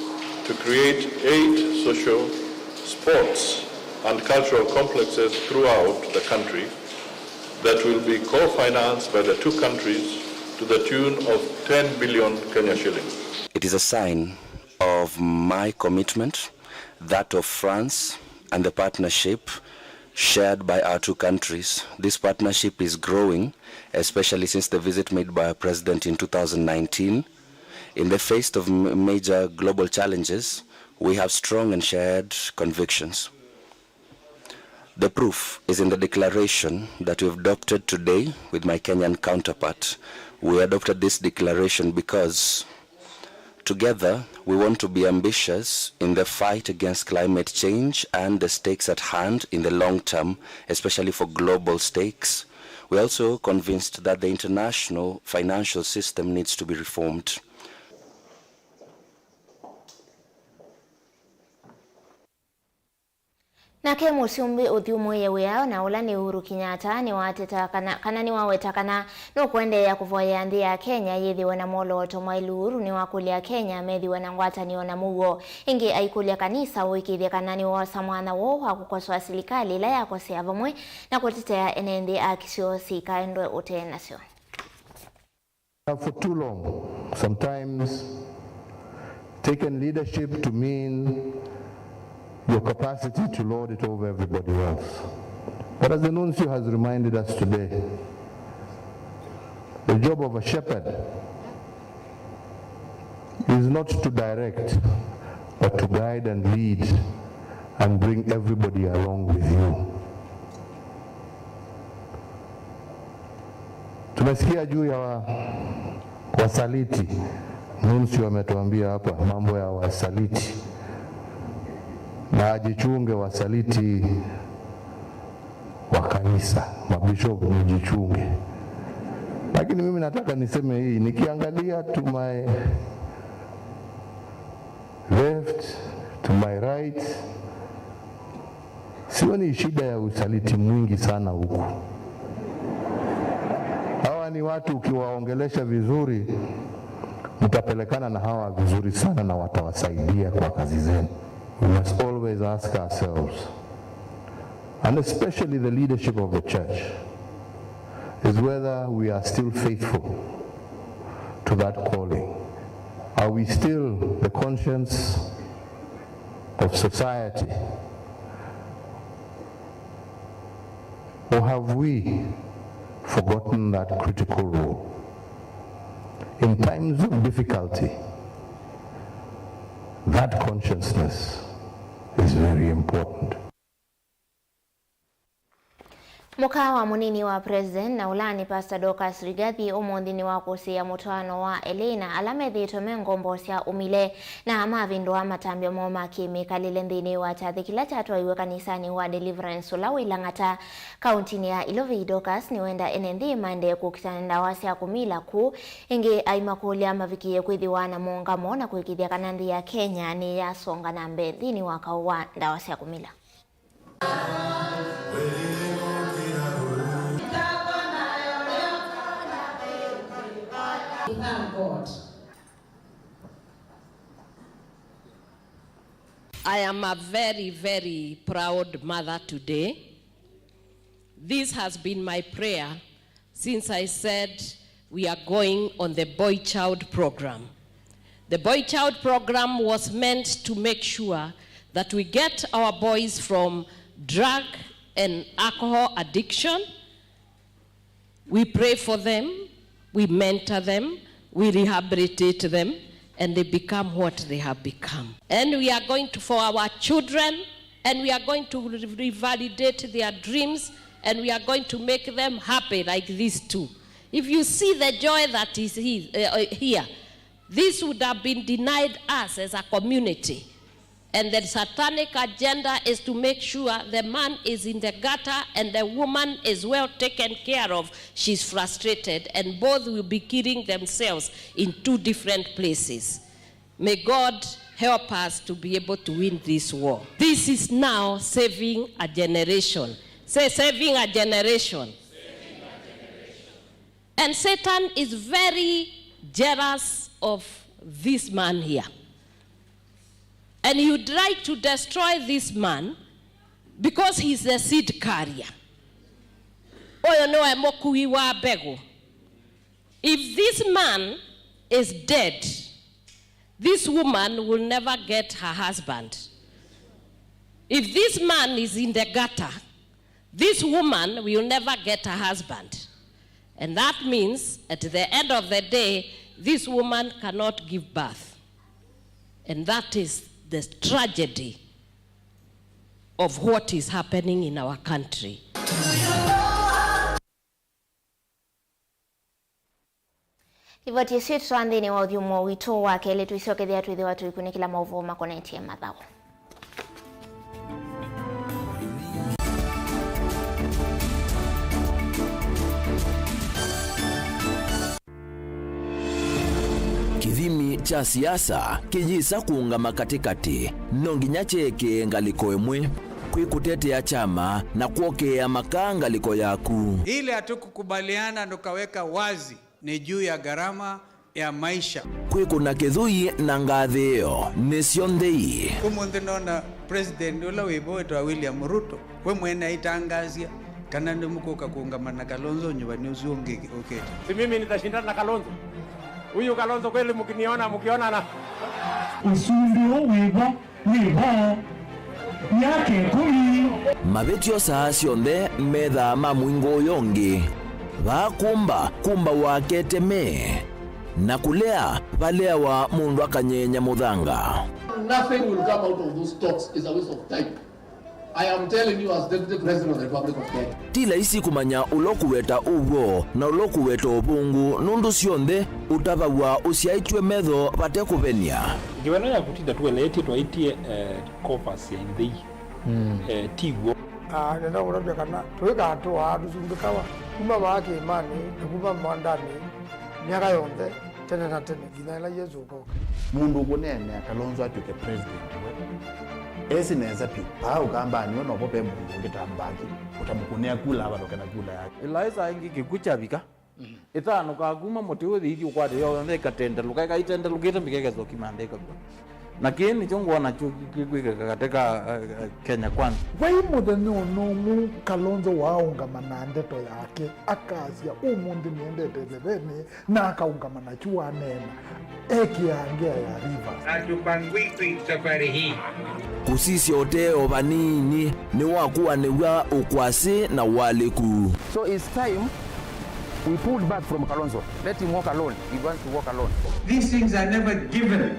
to create eight social, sports, and cultural complexes throughout the country that will be co-financed by the two countries to the tune of ten billion Kenya shillings. It is a sign of my commitment, that of France, and the partnership shared by our two countries. This partnership is growing, especially since the visit made by our president in two thousand nineteen. In the face of m-, major global challenges, we have strong and shared convictions. The proof is in the declaration that we have adopted today with my Kenyan counterpart. We adopted this declaration because together, we want to be ambitious in the fight against climate change and the stakes at hand in the long term, especially for global stakes. We are also convinced that the international financial system needs to be reformed. Nake mũsumbĩ ũthyũmũĩe wĩa na ũla nĩ Uhuru Kenyatta nĩwateta kana, kana nĩwaweta kana nũkũendeea kũvoyea nthĩ ya Kenya yĩthĩwe na mwolooto mwaĩlu. Uhuru nĩwakũlya Akenya methĩwe na ngwatanĩo na mũuo. Ĩngĩ aikũlya kanisa ũĩkĩĩthye kana nĩwoosa mwanya woo wa kũkosoa silikalĩ ĩla yakosea vamwe na kũtetea ene nthĩ a kĩsio syĩkaendwe ũtee nasyo. Have for too long, sometimes, taken leadership to mean your capacity to lord it over everybody else. But as the nuncio has reminded us today, the job of a shepherd is not to direct, but to guide and lead and bring everybody along with you. Tumesikia juu ya wa-, wasaliti. Nuncio ametuambia hapa mambo ya wasaliti. Na ajichunge wasaliti wa kanisa. Mabishop, mjichunge. Lakini mimi nataka niseme hii, nikiangalia to my left, to my right, sioni shida ya usaliti mwingi sana huku. Hawa ni watu ukiwaongelesha vizuri, mtapelekana na hawa vizuri sana na watawasaidia kwa kazi zenu. We must always ask ourselves, and especially the leadership of the church, is whether we are still faithful to that calling. Are we still the conscience of society? Or have we forgotten that critical role? In times of difficulty, that consciousness is very important. Mũka wa mũnini wa President na ũla nĩ Pastor Dorcas Rigathi ũmũnthĩ nĩ wa kũsĩĩa mũtwaano wa elĩ na ala methĩĩtwe me ngombo sya ũmile na mavĩndũa matambya moo ma kĩ-mĩkalĩle nthĩnĩ wa kyathĩ kĩla kyatwaiwe kanisanĩ wa Deliverance ũla wĩ Lang'ata, kauntinĩ ya Ilovi. Dorcas nĩwenda ene nthĩ maendee kũkita na ndawa sya kũmila kũu. Ĩngĩ aimakũlya mavikĩĩe kwĩthĩwa na mũũngamo na kũĩkĩĩthya kana nthĩ ya Kenya nĩyasonga na mbee nthĩnĩ wa kaũ wa ndawa sya kũmila. Thank God. I am a very, very proud mother today. This has been my prayer since I said we are going on the boy child program. The boy child program was meant to make sure that we get our boys from drug and alcohol addiction. We pray for them, we mentor them, we rehabilitate them, and they become what they have become. And we are going to, for our children, and we are going to re-, revalidate their dreams, and we are going to make them happy like these two. If you see the joy that is he-, uh, uh, here, this would have been denied us as a community. And the satanic agenda is to make sure the man is in the gutter and the woman is well taken care of. She's frustrated, and both will be killing themselves in two different places. May God help us to be able to win this war. This is now saving a generation. Say, saving a generation. And Satan is very jealous of this man here. And he would like to destroy this man because he's the seed carrier. Ũyũ nĩwe mũkui wa mbegũ. If this man is dead, this woman will never get her husband. If this man is in the gutter, this woman will never get a husband. And that means, at the end of the day, this woman cannot give birth. And that is the tragedy of what is happening in our country. Livoti ĩsu ĩtũtwaa nthĩnĩ wa ũthyũmũo witũ wa kelĩ, tũisyokethĩa twĩthĩwa tũikunĩkĩla maũvoo makonetye mathaũ. Kĩthimi kya siasa kĩyĩsa kũũngama katĩkatĩ, no nginya kyeekĩe ngalĩko ĩmwe. Kwĩ kũtetea kyama na kwokeea makaa ngalĩko yaku. Ile hatukukubaliana tukaweka wazi ni juu ya gharama ya maisha. Kwĩkũna kĩthũi na ngathĩĩo nĩsyo nthei. Ũmũnthĩ nona president ũla wĩ vo wĩtawa William Ruto, we mwene aitangaasya kana nĩmũkũka kũũngama na Kalonzo nyuvani ũsu ũngĩ ũkĩte. Si mimi nitashindana na Kalonzo? Huyu Kalonzo kweli mkiniona, mkionana? Ũsumbĩ ũũ wĩ vo. Wĩ vo myaka ĩkũmi. Mavĩtyo saa syonthe methaa ma mũingo ũyũ ũngĩ. Vaa kũmba, kũmbawa keteme. Na kũlea, valeawa mũndũ akanyeenya mũthanga. Nothing will come out of those talks. It's a waste of time. I am telling you as Deputy President of the Republic of Kenya. Ti laisi kũmanya ũla ũkũweta ũw'o na ũla ũkũweta ũvũngũ, nũndũ syonthe ũtavaw'a ũsyaĩtw'e metho vate kũvenia. Ngewa ĩno ya kũtinda tũeleetye twaĩtye, eh, coffers ya ithei, eh, ti w'o. Ah, nenda kũtavya kana tũikatũaa tũsumbĩkawa kuma vaa kĩĩmanĩ na kuma mwandanĩ myaka yonthe, tene na tene, nginya ĩla Yesũ ũkoka. Mũndũ ũkũneenea Kalonzo atw'ĩke president we esĩ nesa vyũ. Vaa Ũkambanĩ we novo ve mũndũ ũngĩ ta Mbaki ũtamũkũnĩa kula avalũke na kula yake. Ĩlaĩsa ĩngĩ kĩkw'ũ kyavika, ĩthanũkaa kuma mũtĩ ũyũ ĩthi ũkwate yonthe ĩkatendelũka, ĩkaitendelũkĩte mbika ĩkesa ũkima nthĩ ĩkakw'a. Na kĩĩ nĩkyo ngwona kyu kĩkwĩkĩka katĩ ka, eh, eh, Kenya Kwanza. Vai mũthenya o na ũmwe Kalonzo waaũngama na ndeto yake, akasya, "Ũmũnthĩ nĩendete ĩthevenĩ," na akaũngama na kyu waneena, ekĩaa ngea ya Rivers. Hatupangwiki safari hii. Kũsisya ũtee o vanini nĩwakũanĩw'a ũkwasĩ na ũalĩku. So it's time we pulled back from Kalonzo. Let him walk alone. He wants to walk alone. These things are never given.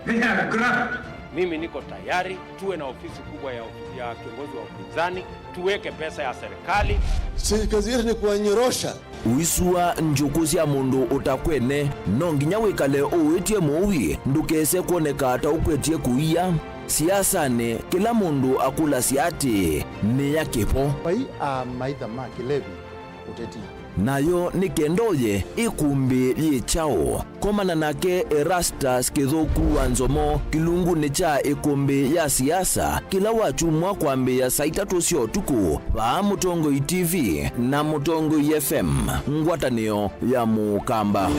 They are graft. Mimi niko tayari tuwe na ofisi kubwa ya, ya kiongozi wa upinzani, tuweke pesa ya serikali. Si kazi yetu ni kuwanyorosha. Ũisũa njũkũ sya mũndũ ũtakwene, no nginya wĩkale ũwĩtye mũui ndũkese kwoneka ta ũkwetye kũia. Siasanĩ, kĩla mũndũ akũlasya atĩĩ, "Nĩ ya kĩvo." Vai a maitha ma kĩlevi ũteti. Nayo nĩ kenda ũye ĩkũmbĩ yĩ kyaũ? Komana nake Erastus Kĩthũku wa Nzomo kĩlungunĩ kya ĩkũmbĩ ya siasa kĩla wakyumwa kwambĩĩa saa itatũ sya ũtukũ vaa Mũtongoi T V na Mũtongoi F M, ngwatanĩo ya Mũkamba.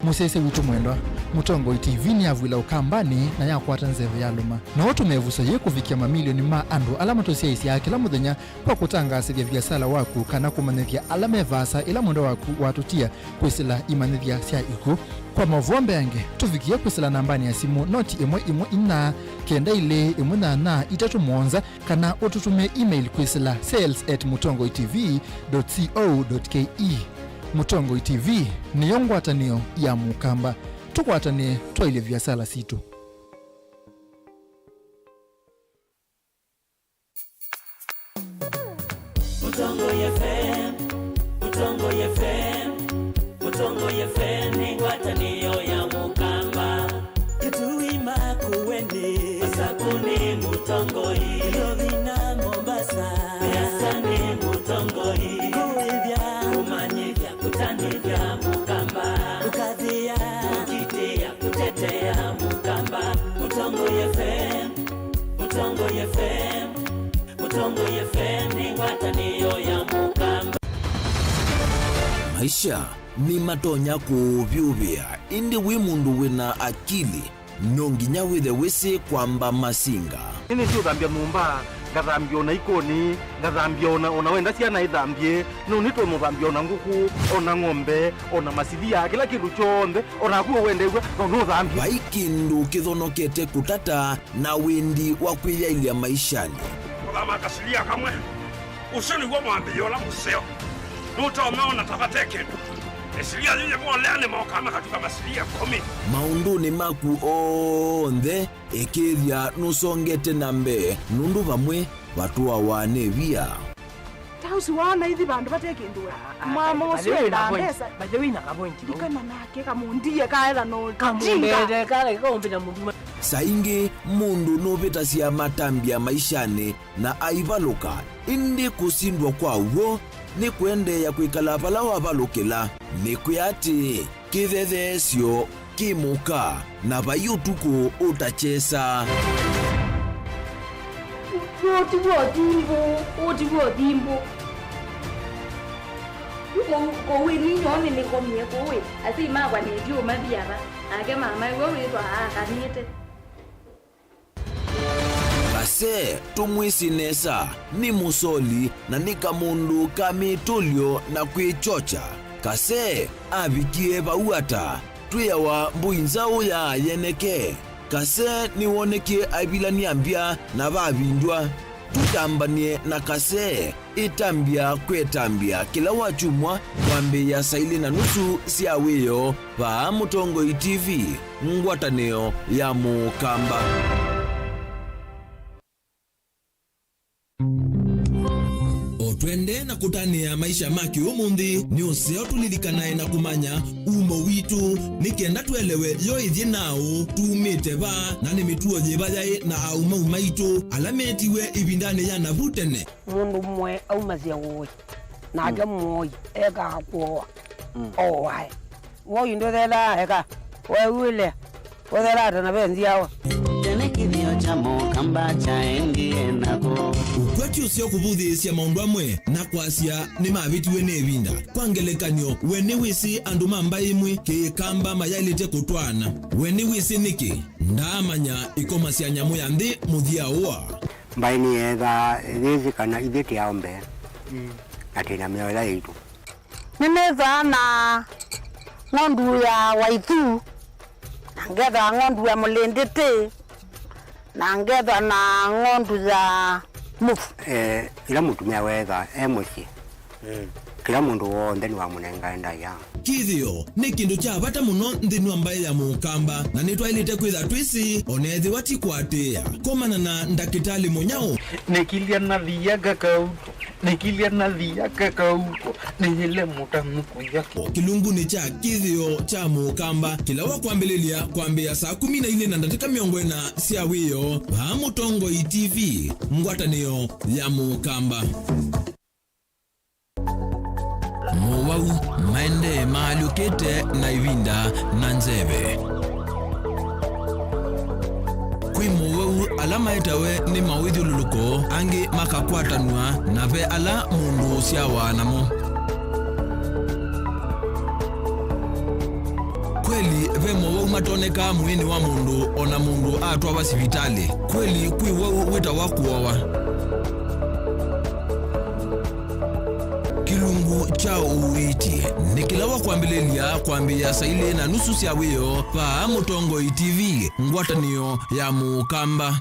Mũsyaĩĩsya witũ mwendwa, Mũtongoi T V nĩyavw'ĩla Ũkambanĩ na yakwata nzeve yalũma. No ũtũme ĩvuso yĩĩ kũvikĩa mamilioni ma andũ ala matũsyaĩĩsyaa kĩla mũthenya kwa kũtangaasĩthya viasala waku kana kũmanyĩthya ala me vaasa ĩla mwendwa waku watũtia kwĩsĩla imanyĩthya sya ikw'ũ. Kwa maũvoo mbeange, tũvikĩe kwĩsĩla nambanĩ ya simũ noti ĩmwe ĩmwe inya kenda ilĩ ĩmwe nyanya itatũ mũonza, kana ũtũtũmĩe email kwĩsĩla sales at mũtongoi T V dot co dot K E. Mũtongoi T V nĩyo ngwatanĩo ya Mũkamba. Tũkwatanĩe twaĩlye viasala sitũ. Mũtongoi F M, Mũtongoi F M, Mũtongoi F M nĩ ngwatanĩo ya Mũkamba. Kitui, Makueni, Masakũni Mũtongoi, Nairobi na Mombasa, Siasani Mũtongoi, kũĩthya, kũmanyĩthya, kũtanĩthya Mũkamba, ũkathĩa, ũkitĩa, kũtetea Mũkamba. Mũtongoi F M, Mũtongoi F M, Mũtongoi F M nĩ ngwatanĩo ya Mũkamba. Maisha nĩmatonya kũũvyũvĩa, ĩndĩ wĩ mũndũ wĩna akili, no nginya wĩthe wĩsĩ kwamba masinga. Nĩnĩsĩ ũthambya nyũmba, ngathambya ona ikoni, ngathambya ona, ona wenda syana ithambye, no nĩtũmũthambya ona ngũkũ, ona ng'ombe, ona masilia, kĩla kĩndũ kyonthe, ona naku ũwendeew'a, no nũthambye. Vai kĩndũ kĩthonokete kũtata na wendi wa kwĩyaĩlya maishanĩ. Kũthama kasilia kamwe, ũsu nĩw'o mwambĩĩo ũla mũseo. Nũtonya ona ta vate kĩndũ. Ĩsilia yĩu yĩmwe ũleanĩ mokaa makatuka masilia ĩkũmi. Maũndũnĩ maku onthe, ĩkĩĩthya nũsongete na mbee, nũndũ vamwe vatũawa nĩ via. Ta ũsu waona ithi vandũ vate kĩndũ we. Ah, ah, mwamo by the ũsu way, wĩna endaa point. Mbesa. By the way, na ka point. Ndikana nake kamũndie kaetha no kamũndete kala kaumbĩta mũndũ. Saa ingĩ mũndũ nũvĩtasya matambya maishanĩ na aivalũka, ĩndĩ kũsindwa kwa w'o nĩ kũendeea kwĩkala vala wavalũkĩla. Nĩkwĩa atĩĩ, kĩthetheesyo kĩ mũka, na vai ũtukũ ũtakyesa. Ũũ tiw'o ũthimbũ, ũũ tiw'o ũthimbũ. Kũu, kũu ĩ ninyoo nĩnĩkomie kũu ĩ, asyai makwa nĩtyo mathi ava, nake mama ĩw'o wĩthwa aakanĩte. Kase, tũmwĩsĩ nesa, nĩ mũsoli na nĩ kamũndũ ka mĩtũlyo na kwĩkyokya. Kase avikie vau ata? Twĩawa mbũi nzaũ ya yeneke. Kase nĩwonekie aivilany'a mbya na vavindw'a. Tũtambany'e na Kase. Ĩtambya kwĩ ĩtambya kĩla wakyumwa kwambĩĩa saa ilĩ na nusu sya wĩoo vaa Mũtongoi T V, ngwatanĩo ya Mũkamba. O twendee na kũtanĩa maisha ma kĩũmũnthĩ, nĩ ũseo tũlilikanae na kũmanya umo witũ, nĩ kenda tũelewe yo ĩthyĩ naũ, tumĩte va, na nĩ mĩtuo yĩva yaĩ na aũmau maitũ ala meetiwe ĩvindanĩ ya navu tene. Mũndũ mũe aumasya ũĩ, nake mũoi ekaa kũoa, ooae. Woi ndũthelaa eka, weew'ĩle, ũthelaa ta na ve nzyawa. Tene kĩthĩo kya Mũkamba kyaendie nako. Ũkw'o Vatiĩ ũseo kũvũthĩĩsya maũndũ amwe na kwasya nĩmavĩtiwe nĩ ĩvinda. Kwa ngelekany'o, we nĩwĩsĩ andũ ma mbaĩ ĩmwe Kĩkamba mayaĩlĩte kũtwaana? We nĩwĩsĩ nĩkĩ? Ndaamanya ĩkoma sya nyamũ ya nthĩ mũthya ũa. Mbaĩ nĩyeethaa yĩsĩ kana ithyĩ tĩ aũme, na twĩ na mĩao ĩla yaitũ. Nĩnĩthaa na ng'ondu ya waithu, na ngethaa ng'ondu ya mũlĩndĩtĩ, na ngethaa na ng'ondu ya mũvu. Eh, ĩla mũtumĩa weethaa e mũsyĩ, kĩla mũndũ w'onthe nĩwamũnengae ndaĩa. Kĩthĩo nĩ kĩndũ kya vata mũno nthĩnĩ wa mbaĩ ya Mũkamba, na nĩtwaĩlĩte kwĩtha twĩsĩ, o na ethĩwa ti kũatĩĩa. Komana na ndakĩtalĩ mũnyaũ. Nĩkilya na thia kakauko, nĩkilya na thia kakauko, nĩyĩle mũtanu kũya. Kĩlungunĩ kya kĩthĩo kya Mũkamba, kĩla wakwambĩlĩlya kwambĩĩa saa kũmi na ilĩ na ndatĩka mĩongo ĩna sya wĩoo, vaa Mũtongoi T V, ngwatanĩo ya Mũkamba. Mowau maendee maalyũkĩte na ĩvinda na nzeve. Kwĩ mowau ala maetawe nĩ mawĩthyũlũlũko, angĩ makakwatanw'a, na ve ala mũndũ ũsyawa namo. Kweli, ve mowau matonekaa mwĩĩnĩ wa mũndũ o na mũndũ atwawa sivitalĩ. Kweli, kwĩ wau wĩtawa kũowa. Kĩlungu kya ũiiti nĩ kĩla wakwambĩlĩlya kwambĩĩa saa ilĩ na nusu sya wĩoo vaa Mũtongoi T V, ngwatanĩo ya Mũkamba.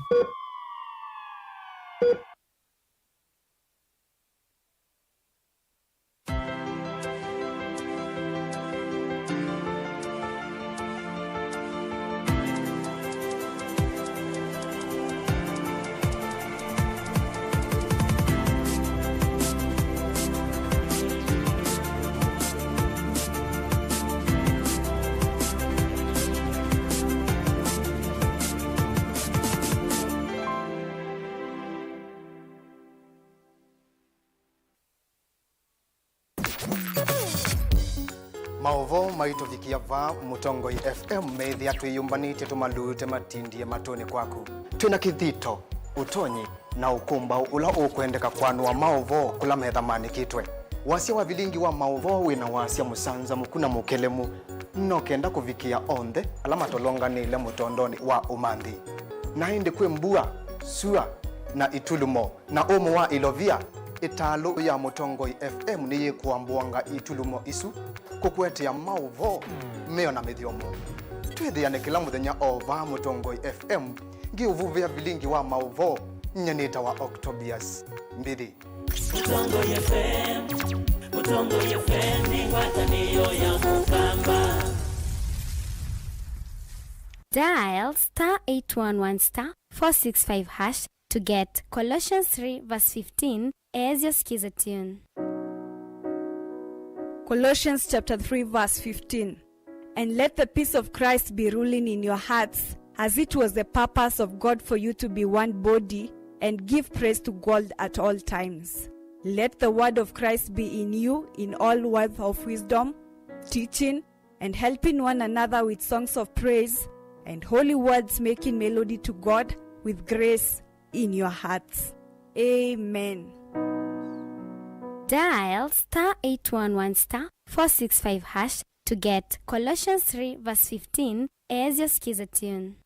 Maũvoo maitũvikĩa vaa Mũtongoi F M meĩthĩa twĩyũmbanĩtye tũmalute matindie matũnĩ kwaku. Twĩ na kĩthito, ũtonyi, na ũkũmbaũ ũla ũkwendeka kwanũa maũvoo kũla metha manĩkĩtwe. Wasya wa vilingi wa maũvoo wĩ na wasya mũsanzamũku na mũkelemu, no kenda kũvikĩa onthe ala matolonganĩile mũtondonĩ wa ũmanthi. Na ĩndĩ kwĩ mbua, sua, na itulumo, na ũmũ wa ilovia, ĩtalũ ya Mũtongoi F M nĩyĩkũambũanga itulumo isu kũkũetea maũvoo, mĩo na mĩthyomo. Twĩthĩane kĩla mũthenya o vaa Mũtongoi F M, ngĩũvuvĩa vilingi wa maũvoo, nyie nĩtawa Octobius Mbithi. Mũtongoi F M, Mũtongoi F M nĩ ngwatanĩo ya Mũkamba. Dial star eight one one star four six five hash to get Colossians three verse fifteen as your skiza tune. Colossians chapter three verse fifteen. And let the peace of Christ be ruling in your hearts, as it was the purpose of God for you to be one body, and give praise to God at all times. Let the word of Christ be in you in all words of wisdom, teaching, and helping one another with songs of praise and holy words, making melody to God with grace in your hearts. Amen. Dial star eight one one star four six five hash to get Colossians three verse fifteen as your skiza tune.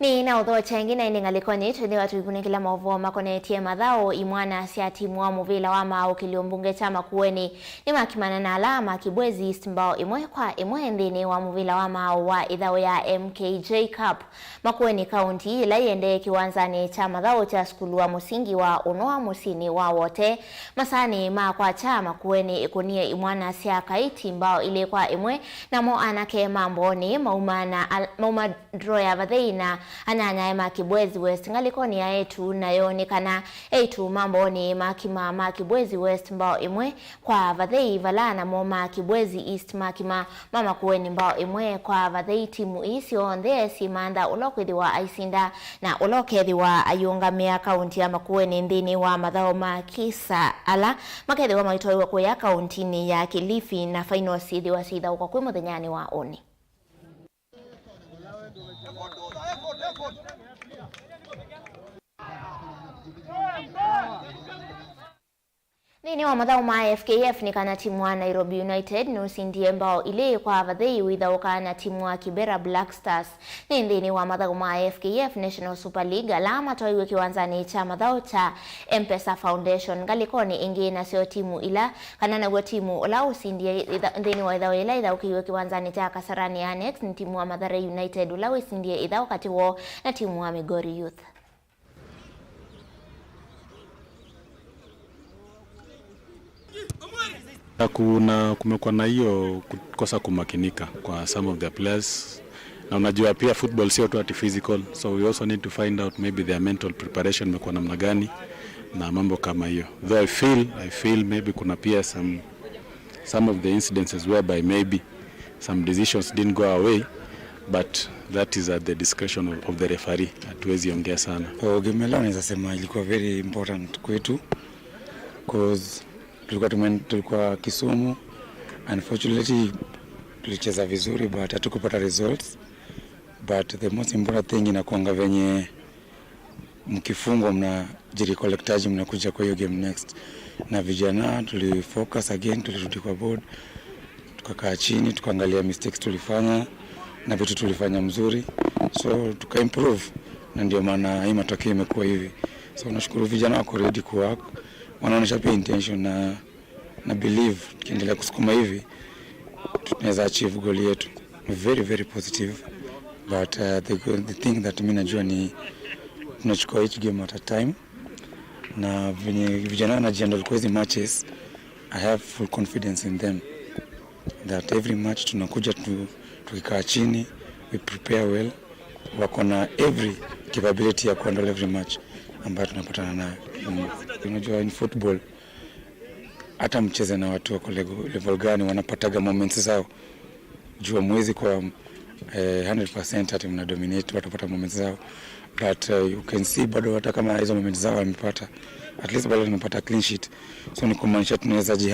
Nĩ na ũthokya ĩngĩ na ĩndĩ ngalĩkonĩ, twĩthĩwa tũikunĩkĩla maũvoo makonetye mathaũ. Imwana sya timu wa mũvĩla wa maaũkĩlyo mbunge kya Makueni nĩmakimana na ala ma Kibwezi East mbao ĩmwe kwa ĩmwe nthĩnĩ wa mũvĩla wa maaũ wa ĩthaũ ya M K J Cup. Makueni County, yĩla yĩendee kĩwanzanĩ kya mathaũ kya sukulu wa mũsingi wa Ũnoa mũsyĩnĩ wa Wote, masaanĩ ma kwakya Makueni ĩkũnie imwana sya Kaiti mbao ilĩ kwa ĩmwe, namo anake ma Mbooni mauma na al-, mauma draw ya vathei na Anyanyae ma Kibwezi West ngalĩkonĩ ya eĩtu, nayo nĩ kana eĩtu ma Mbooni makima ma Kibwezi West mbao ĩmwe kwa vathei, vala anamo ma Kibwezi East makima ma Makueni mbao ĩmwe kwa vathei. Timu ii syonthe syĩmantha ũla ũkwĩthĩwa aisinda na ũla ũkethĩwa ayĩũngamĩa kaunti ya Makueni nthĩnĩ wa mathaũ ma kisa ala makethĩwa maitwaĩwa kũya kauntinĩ ya Kilifi, na finals syĩthĩwa syĩithaũkwa kwĩ mũthenyanĩ wa ũnĩ. Nthĩnĩ wa mathaũ ma F K F nĩ kana timu wa Nairobi United nũsindie mbao ilĩ kwa vathei ũithaũka na timu wa Kibera Black Stars. Nĩ nthĩnĩ wa mathaũ ma F K F National Super League ala matwaiwe kĩwanzanĩ kya mathaũ kya M-Pesa Foundation. Ngalĩkonĩ ĩngĩ, nasyo timu ila, kana naw'o timu ũla ũsindie ĩtha-, nthĩnĩ wa ĩthaũ yĩla ĩthaũkĩiwe kĩwanzanĩ kya Kasarani Annex nĩ timu wa Mathare United ũla wĩsindie ĩthaũ katĩ woo na timu wa Migori Youth. Na kuna, kumekuwa na hiyo kukosa kumakinika kwa some of the players, na unajua pia football sio tu ati physical, so we also need to find out maybe their mental preparation imekuwa namna gani na mambo kama hiyo. Though I feel, I feel maybe kuna pia some, some of the incidences whereby maybe some decisions didn't go our way, but that is at the discretion of, of the referee. Hatuwezi ongea sana. So, game ya leo naweza sema ilikuwa very important kwetu, 'cause tulikuwa tume-, tulikuwa Kisumu. Unfortunately, tulicheza vizuri but hatukupata results. But the most important thing inakuanga venye mkifungwa mnajirecollectaje, mnakuja kwa hiyo game next. Na vijana tulifocus again, tulirudi kwa board, tukakaa chini, tukaangalia mistakes tulifanya na vitu tulifanya mzuri, so tukaimprove, na ndio maana hii matokeo imekuwa hivi. So nashukuru vijana wako ready kuwork, wanaonyesha pia intention, na na believe tukiendelea kusukuma hivi tunaweza achieve goal yetu. Very, very positive, but uh, the, the thing that mi najua ni tunachukua each game at a time, na venye vijana wanajiandaa kwa hizi matches, I have full confidence in them that every match tunakuja tu, tukikaa chini, we prepare well, wako na every capability ya kuhandle every match ambayo tunapatana nayo. Mm. Unajua, in football, hata mcheze na watu wako lego-, level gani, wanapataga moments zao. Jua mwezi kwa eh, hundred percent ati mna dominate, watapata moments zao, but uh, you can see bado hata kama hizo moments zao wamepata, at least bado tumepata clean sheet, so ni kumaanisha tunaweza ji